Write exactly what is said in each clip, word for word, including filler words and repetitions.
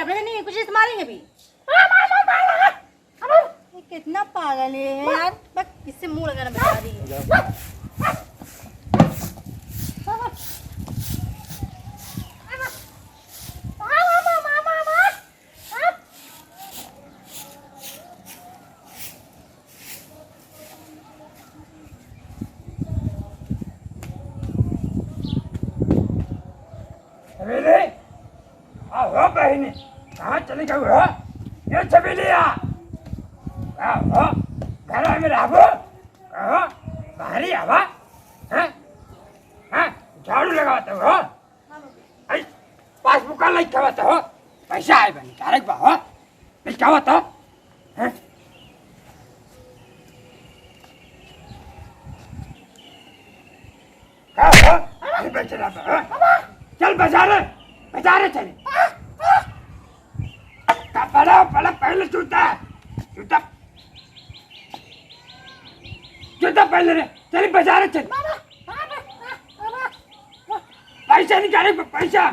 अपने से नहीं, कुछ नहीं, मारेंगे अभी। ये कितना पागल है यार, बस इससे मुंह लगाना बता रही है। अरे रे, आ हो बहिनी, कहाँ चली गई हो? ये छबीलिया, आ हो, घर में रहबो, कहाँ बाहरी आवा, हैं? हैं? झाड़ू लगावत हो? आई, पासबुक का लइका बा तो हो, पैसा आए बा, निकाले के बा हो, लइका बा तो, हैं? का हो? अरे बेच रहा बा, हो? चल बाजारे, बाजारे चले। कपड़ा, पड़ा पहले जूता, जूता, जूता पहले रे, चल बाजारे चल। पैसा निकाले, पैसा।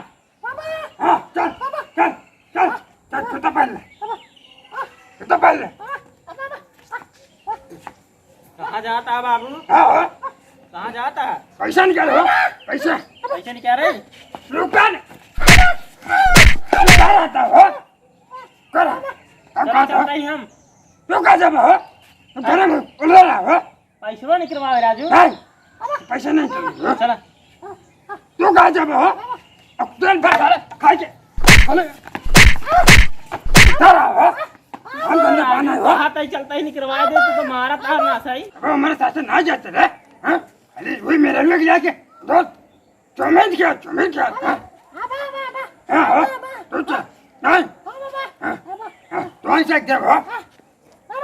हाँ, चल, चल, चल, चल, जूता पहन ले। जूता पहन ले। कहाँ जाता है बाबू? हाँ, हाँ। कहाँ जाता है? पैसा निकाल हो, पैसा। पैसा निकाल रहे? रुका न। कहाँ जाता हो? करा। कहाँ चला जाता? चलता ही हम। तू कहाँ जाबा हो? तू घर में उलझा रहा हो? पैसवा निकलवावे राजू। नहीं, पैसा नहीं चाहिए। चला। तू कहाँ जाबा हो? अब तेल भर सारे खाए के। अरे, इधर आओ, हो? हम धंधा पाना है, हो? कहाँ तई चलता ही निकलवा दे, तू तो मारा था ना सही। अब हमारे साथ से ना जाते रे, हाँ? अरे, वही मेरे लोग जाके, दो, चौमिन क्या, चौमिन क्या, हाँ? हाँ, हो? तू चल, नहीं? हाँ, हाँ, तो ऐसे देख, हो?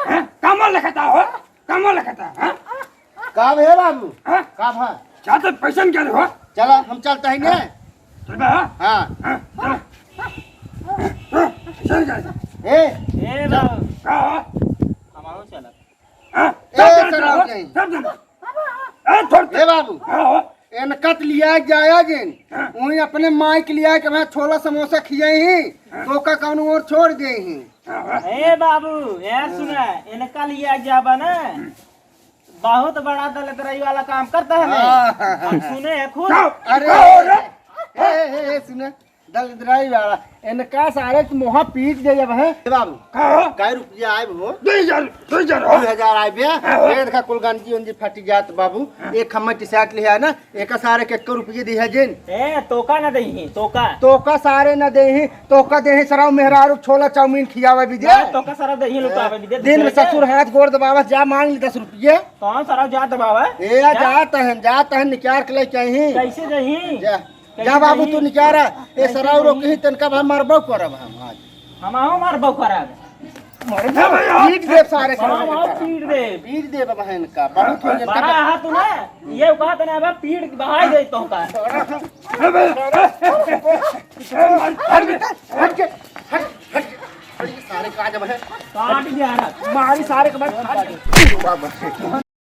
हैं? कामो लिखता हो? कामो लिखता, हैं? का भे बाबू? हैं? का भा? जाते पैसा निकाले हो? चला, हम चलता ही ने। चल बे, हाँ? हाँ। हैं? चल। चल, चल, चल। ए, ए बाबू। का हो? हमारो चला। हैं? ए, चल, चल, सराव चल। नहीं। चल, चल। ए, छोड़ दे। ए बाबू। का हो? इनका त लिया के जाया जिन, हाँ। वहीं अपने माई के लिया के वहाँ छोला समोसा खियाई ही, हाँ। तो का कौनो और छोड़ दे ही। हाँ। ए बाबू, ए सुना, इनका लिया के जाबा ना, बहुत बड़ा दलिद्राई वाला काम करता है। हाँ। हम सुने हैं खुद। अरे, का हो रे? ए, ए, ए, सुना, दलिद्राई वाला, इनका सारे के मुँह पीट दे जब है। ए बाबू, का हो? कै रुपया आए हो? दो हजार, दो हजार हो। दो हजार आए बे? हाँ, हो। पेट का कुल गंजी उंजी फटी जात बाबू। हाँ। एक हम्मे टी-शर्ट लिहा ना, एक सारे के एको रुपये दिहा जिन। ए, तोका ना देही, तोका। तोका सारे ना देही, तोका देही सराव मेहरारू छोला चाउमीन खियावे भी दे। ना, तोका सराव देही लुटावे भी दे, दिन में दूसरे के। ससुर हाथ गोड़ दबावा, जा मांग ली दस रुपये। कौन सराव जा दबावा? ए, जा। जात हन, जात हन, निकार के लेके आई। कैसे देही? जा। जा बाबू, तू निकारा। ए सराव रोकही, तनका भा मरबो करब हम आज। हमहू मरबो करब। मरबो, पीट देब सारे के। हाँ, हाँ, पीट देब। पीट देब बहन का। बहुत हो गया। बड़ा हाथ तू ना, ये कहा तने अब पीट बहाई दे तो का। हट के, हट के, हट, हट के। सारे का जब है। काट दिया ना। मारी सारे के बाद।